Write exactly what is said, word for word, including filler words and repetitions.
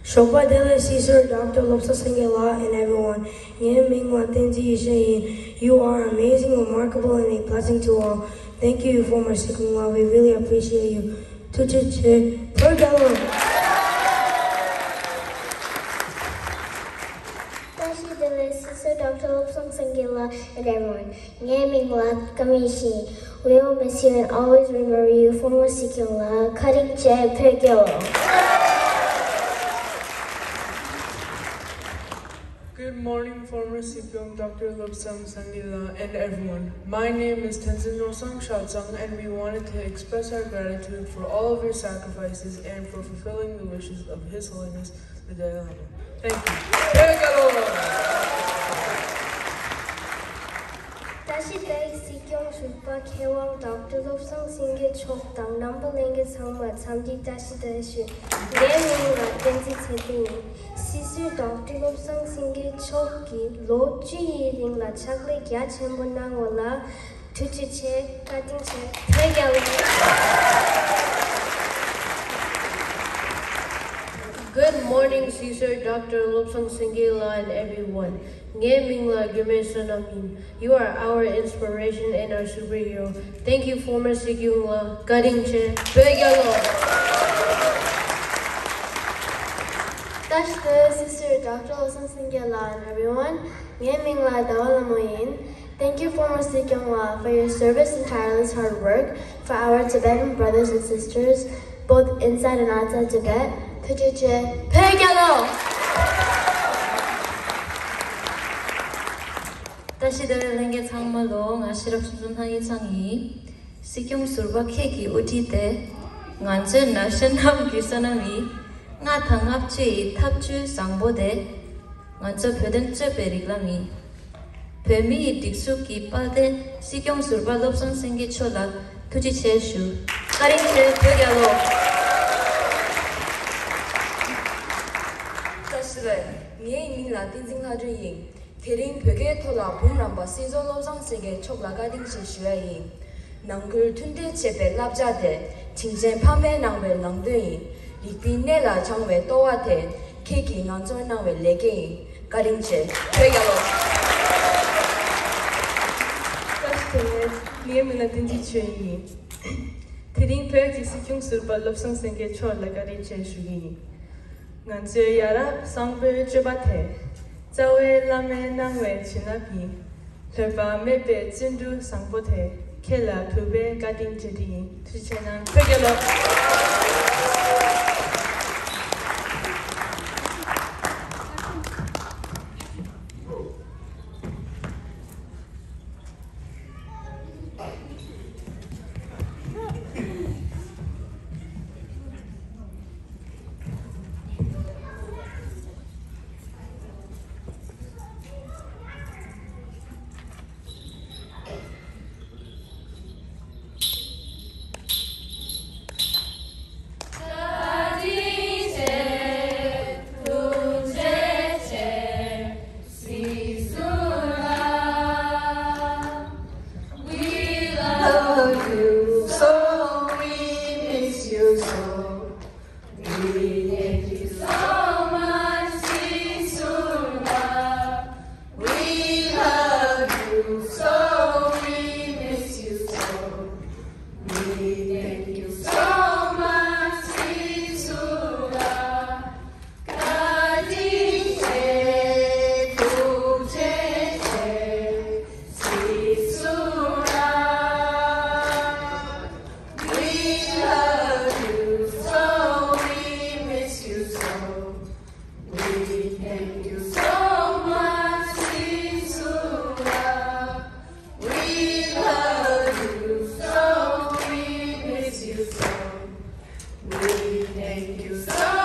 ཞོགས་པ་བདེ་ལེགས། སྲིད་ཟུར་Doctor བློ་བཟང་སེང་གེ་ལགས and everyone. ངའི་མིང་ལ་བསྟན་འཛིན་ཡེ་ཤེས་ཡིན། You are amazing, remarkable, and a blessing to all. Thank you, former Sikyong Lau. We really appreciate you. ཐུགས་རྗེ་ཆེ། བོད་རྒྱལ་ལོ། བཀྲ་ཤིས་བདེ་ལེགས། སྲིད་ཟུར་Doctor བློ་བཟང་སེང་གེ་ལགས and everyone. ངའི་མིང་ལ་ཀརྨ་ཡེ་ཤེས། We will miss you and always remember you, former Sikyong Lau. བཀའ་དྲིན་ཆེ། བོད་རྒྱལ་ལོ། Good morning, former Sikyong Doctor Lobsang Sangila and everyone. My name is Tenzin Rosang Shaotsang, and we wanted to express our gratitude for all of your sacrifices and for fulfilling the wishes of His Holiness the Dalai Lama. Thank you. བཀྲ་ཤིས་བདེ་ལེགས། སྲིད་སྐྱོང་ཟུར་པ་མཁས་དབང་Doctor བློ་བཟང་སེང་གེ་མཆོག་དང་རྣམ་པ་ལྷན་རྒྱས་ཚང་མར་འཚམས་འདྲི་བཀྲ་ཤིས་བདེ་ལེགས་ཞུ། ངའི་མིང་ལ་བསྟན་འཛིན་ཚེ་བརྟན་ཡིན། སྲིད་ཟུར་Doctor བློ་བཟང་སེང་གེ་མཆོག་གིས་ལོ་བཅུ་ཡི་རིང་ལ་ཕྱག་ལས་རྒྱ་ཆེན་པོ་གནང་བ་ལ་ཐུགས་རྗེ་ཆེ། བཀའ་དྲིན་ཆེ། བོད་རྒྱལ་ལོ། Good morning, སྲིད་ཟུར་Doctor བློ་བཟང་སེང་གེ་ལགས and everyone. ངའི་མིང་ལ་རྒྱུད་སྨད་བསོད་ནམས་ཡིན། You are our inspiration and our superhero. Thank you, former སྲིད་སྐྱོང་ལགས། བཀའ་དྲིན་ཆེ། བོད་རྒྱལ་ལོ། བཀྲ་ཤིས་བདེ་ལེགས། སྲིད་ཟུར་Doctor བློ་བཟང་སེང་གེ་ལགས and everyone. ངའི་མིང་ལ་ཟླ་བ་ལྷ་མོ་ཡིན། Thank you, former སྲིད་སྐྱོང་ལགས, for your service and tireless hard work for our Tibetan brothers and sisters, both inside and outside Tibet. ཐུགས་རྗེ་ཆེ། བོད་རྒྱལ་ལོ། བཀྲ་ཤིས་བདེ་ལེགས་ལྷན་རྒྱས་ཚང་མ་ལོ། ང་ཤེས་རབ་ཆུང་ཆུང་ཐང་ཡིག་ཚང་ཡིན། སྲིད་སྐྱོང་ཟུར་པ་ཁྱེད་ཀྱི་དབུ་ཁྲིད་དེ། ང་ཚོའི་ན་གཞོན་རྣམས་ཀྱི་བསོད་ནམས་ཡིན། ལྔ་དང་ལྔ་བཅུ་ཡི་ཐབས་བྱུས་བཟང་པོ་དེ། ང་ཚོ་བོད་དོན་རྩོད་པའི་རིགས་ལམ་ཡིན། བོད་མིའི་སྒྲིག་འཛུགས་ཀྱི་དཔལ་ལྡན་སྲིད་སྐྱོང་ཟུར་པ་བློ་བཟང་སེང་གེ་མཆོག་ལ་ཐུགས་རྗེ་ཆེ་ཞུ། བཀའ་དྲིན་ཆེ། བོད་རྒྱལ་ལོ། བཀྲ་ཤིས་བདེ་ལེགས། ངའི་མིང་ལ་བསྟན་འཛིན་ལྷ་སྒྲོན་ཡིན། དེ་རིང་བོད་སྐད་ཐོག་ལ་འབུམ་རམས་པ་སྲིད་ཟུར་བློ་བཟང་སེང་གེ་མཆོག་ལ་བཀའ་དྲིན་ཆེ་ཞུ་ཡ་ཡིན། ནང་ཁུལ་མཐུན་སྒྲིལ་བྱེད་པའི་བསླབ་བྱ་དེ་དྲིན་ཅན་ཕ་མས་གནང་བའི་ནང་དོན་ཡིན། རིག་པའི་གནས་ལ་བྱང་བའི་ལྟོ་བ་དེ་ཁྱེད་ཀྱིས་ང་ཚོར་གནང་བའི་ལེགས་སྐྱེས་ཡིན། བཀའ་དྲིན་ཆེ། བོད་རྒྱལ་ལོ། བཀྲ་ཤིས་བདེ་ལེགས། ངའི་མིང་ལ་བསྟན་འཛིན་ཆོས་དབྱིངས་ཡིན། དེ་རིང་བོད་ཀྱི་སྲིད་སྐྱོང་ཟུར་པ་བློ་བཟང་སེང་གེ་མཆོག་ལ་བཀའ་དྲིན་ཆེ་ཞུ་གི་ཡིན། ང་ཚོའི་ཡ་རབས་བཟང་པོའི་སྤྱོད་པ་དེ། རྩ་བའི་བླ་མས་གནང་བའི་བྱིན་རླབས་ཡིན། ལྷོད་པ་མེད་པའི་བརྩོན་འགྲུས་བཟང་པོ་དེ། ཁྱེད་ལ་ཕུལ་བའི་བཀའ་དྲིན་རྗེས་དྲན་ཡིན། ཐུགས་རྗེ་གནང་། བོད་རྒྱལ་ལོ། We love you so, we miss you so. We thank you so much, Sisula. We love you so, we miss you so. We thank you so much, Sisula. We love you so, we miss you so. We thank you so much, Sisula. We love you so, we miss you so. We thank you so